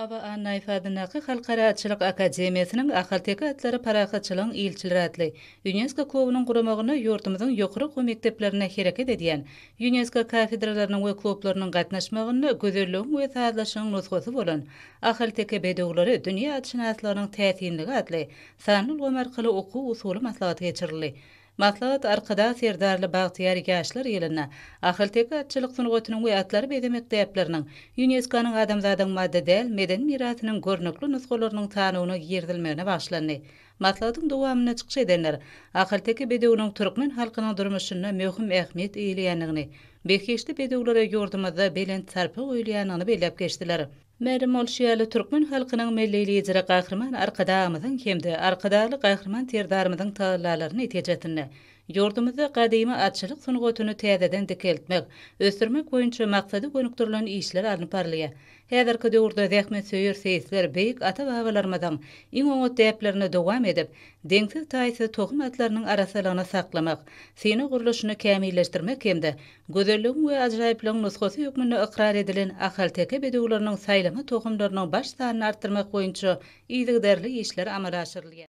Aba Annaýew adyndaky Halkara atçylyk akademiýasynyň Ahalteke atlary parahatçylygyň ilçileri atly Ýunesko klubunyň guramagynda ýurdumyzyň ýokary okuw mekdeplerinde hereket edýän Ýunesko kafedralarynyň we klublarynyň gatnaşmagynda gözelligiň we sazlaşygyň nusgasy bolan Ahalteke bedewleri dünýä atşynaslygynyň täsinligi atly sanly ulgam arkaly okuw-usuly maslahaty geçirildi. Maslahat Arkadag Serdarly bagtyýar ýaşlar ýylynda ahalteke atçylyk sungatynyň we atlary bezemek däpleriniň Ýunesko-nyň adamzadyň maddy däl medeni mirasynyň görnükli nusgalarynyň sanawyna girizilmegine bagyşlandy. Maslahatyň dowamynda çykyş edenler ahalteke bedewiniň türkmen halkynyň durmuşynda möhüm ähmiýet eýeleýändigini, behişdi bedewlere ýurdumyzda belent sarpa goýulýandygyny belläp geçdiler. Mälim bolşy ýaly, türkmen halkynyň Milli Lideri Gahryman Arkadagymyzyň hem-de Arkadagly Gahryman Serdarymyzyň tagallalary netijesinde, ýurdumyzda gadymy atçylyk sungatyny täzeden dikeltmek, ösdürmek boýunça maksada gönükdirilen işler alnyp barylýar. Häzirki döwürde zähmetsöýer seýisler beýik ata-babalarymyzyň iň oňat däplerini dowam edip, deňsiz-taýsyz tohum atlarynyň arassalygyny saklamak, syna gurluşyny kämilleşdirmek hem-de Gözelligiň we ajaýyplygyň nusgasy hökmünde ykrar edilen ahalteke bedewleriniň saýlama tohumlarynyň baş sanyny artdyrmak boýunça yzygiderli işler amala aşyrylýar.